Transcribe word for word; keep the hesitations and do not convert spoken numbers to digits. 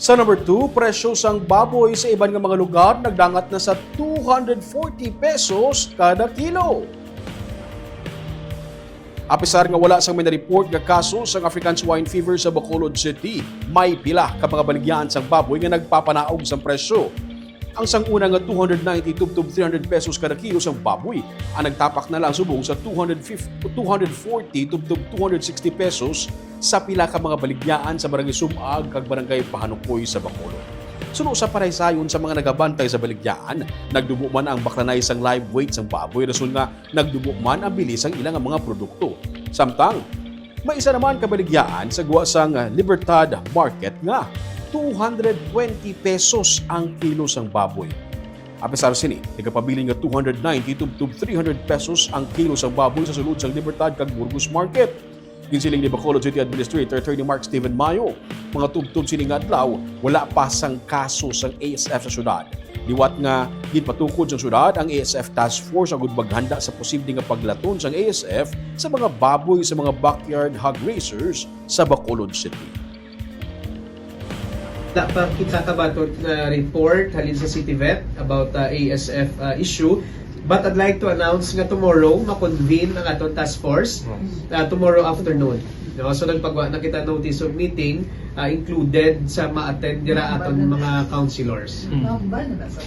Sa number two, presyo sang baboy sa iban nga mga lugar nagdangat na sa two hundred forty pesos kada kilo. Apisar nga wala sang may na-report nga kaso sang African Swine Fever sa Bacolod City, may pila ka mga baligyaan sang baboy nga nagpapanaog sang presyo. Ang sang una nga two hundred ninety tubtob three hundred pesos kada kilo sang baboy ang nagtapak na lang subong sa two hundred fifty, two hundred forty tubtob two hundred sixty pesos sa pila ka mga baligyaan sa Barangay Sumag kag Barangay Pahanukoy sa Bacolod. Suno sa paraysayon sa mga nagabantay sa baligyaan, nagdubo man ang baklanay sang live weight sang baboy, rason nga nagdubo man ang bili sang ila nga mga produkto. Samtang, may isa naman ka baligyaan sa gwa sang Libertad Market nga two hundred twenty pesos ang kilo sang baboy. Apisar sini, nagapabilin nga two hundred ninety tubtob three hundred pesos ang kilo sang baboy sa sulod sang Libertad kag Burgos Market. Ginsiling ni Bacolod City Administrator Attorney Mark Steven Mayo, mga tubtob sini nga adlaw, wala pa sang kaso sang A S F sa syudad. Liwat nga ginpatukod sang syudad ang A S F Task Force agud maghanda sa posible nga paglaton sang A S F sa mga baboy sa mga backyard hog raisers sa Bacolod City. Wala pa kita kabaton nga report halin sa City Vet about uh, A S F uh, issue. But I'd like to announce nga tomorrow ma-convene ang aton task force uh, tomorrow afternoon. No? So nagpagwa na kita notice of meeting uh, included sa ma-attend dira aton mga councilors. Mamba na nasa